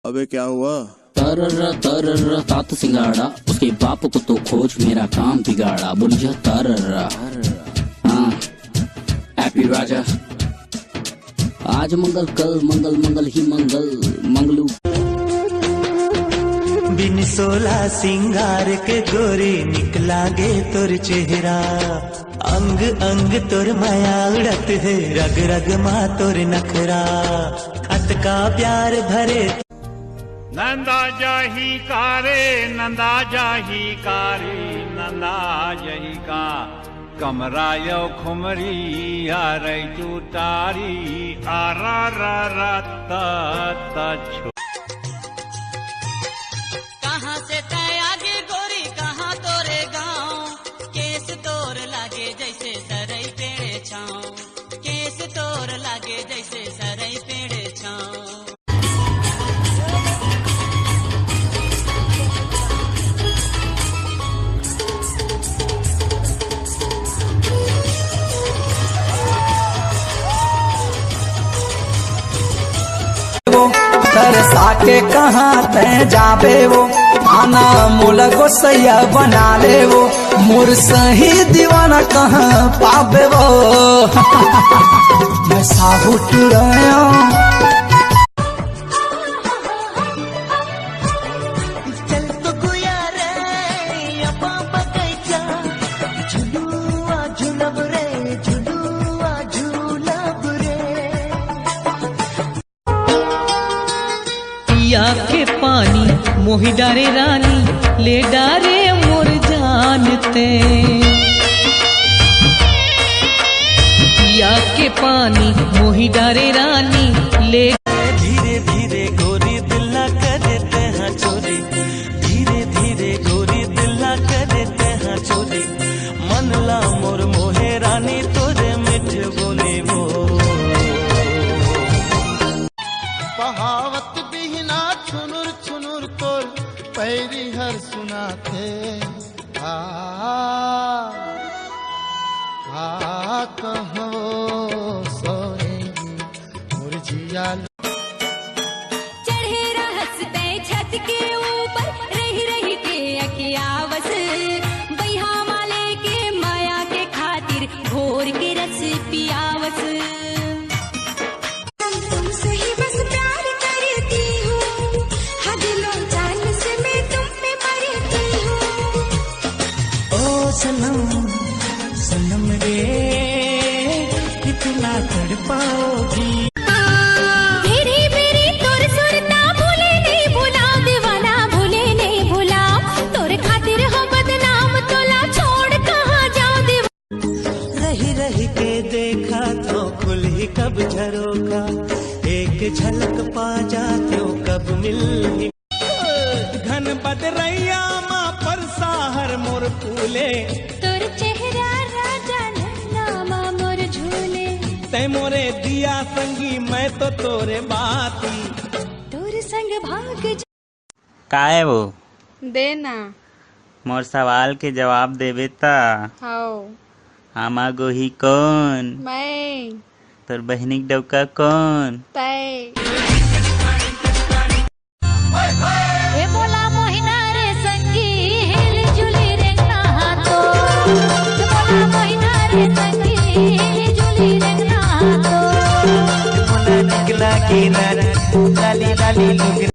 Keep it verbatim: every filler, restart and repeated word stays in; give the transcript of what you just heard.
अबे क्या हुआ? तरर तरर तात सिंगाड़ा, उसके बाप को तो खोज, मेरा काम बिगाड़ा। बोल जा तरर। हाँ, हैप्पी राजा। आज मंगल, कल मंगल, मंगल ही मंगल, मंगलू। बिन सोला सिंगार के गोरी निकला गे तोर चेहरा, अंग अंग तोर मया उड़त हे, रग रग मा तोर नखरा, अतका प्यार भरे। नंदा जाही का रे, नंदा जाही का रे, नंदा जाही का। कमरा यो खुमरी आ रही चुटारी, आ रा रा रा ता ता छो। कहाँ से तै आगे गोरी, कहाँ तोरे गाँव? केस तोर लागे जैसे सरई पेड़े छाँव, केस तोर लागे जैसे सरई पेड़े छाँव। वो तरसा के कहाँ तै जाबे वो, आना मोला गोसैया बना ले वो, मोर सही दीवाना कहाँ पाबे वो। मैं साहू टुड़ाया। चल तो गुया रे, अपा बगैचा, झुलुआ झुलब रे, झुलुआ झुलब रे। पिया के पानी मोहि डारे रानी, ले डारे मोर जान ते। पिया के पानी मोहि डारे रानी, ले धीरे धीरे गोरी दिल ला कर देते हैं चोरी, धीरे धीरे गोरी दिल ला कर देते हैं चोरी। मन ला मोर मोहे रानी तोरे मिठ बोली वो। बहावत बिहना छुनुर छुनुर तोर पैरी हर सुनाथे। आ, आ, कहो सोएगी मोर जिया। चढ़े रहस तै छत के ऊपर, रहि रहि के अखियावस। बइहा माले के मया के खातिर घोर के रस पियावस। तुमसे ही बस प्यार करती हूँ, हद लो जान से मैं तुम पे मरती हूँ। ओ सनम, सनम रे, कितना तड़पाओगी। भेरी भेरी तोर सुरता भूले नहीं भुलाओ, दीवाना भूले नहीं भुलाओ, तोर खातिर हो बदनाम तोला छोड़ कहाँ जाओ दीवाना। रही रही के देखा तो खुलही कब झरोखा, एक झलक पा जातियो कब मिलही। घन बदरैया मा परसा हर मोर फूले। तोर चेहरा राजा नैना मा मोर झूले। तै मोरे दिया संगी, मैं तो तोरे बाती। तोर संग भाग जा- काय वो? दे ना। मोर सवाल के जवाब देबे त। हव। आमा गोही कोन? मैं। तोर बहिनी के डौका कोन? तै। ए बोला मोहिना रे संगी, हिल जुली रे नहा तो। ए बोला मोहिना रे संगी, हिल जुली रे नहा तो। मोला निकला के रानी, लाली लाली लुगरी।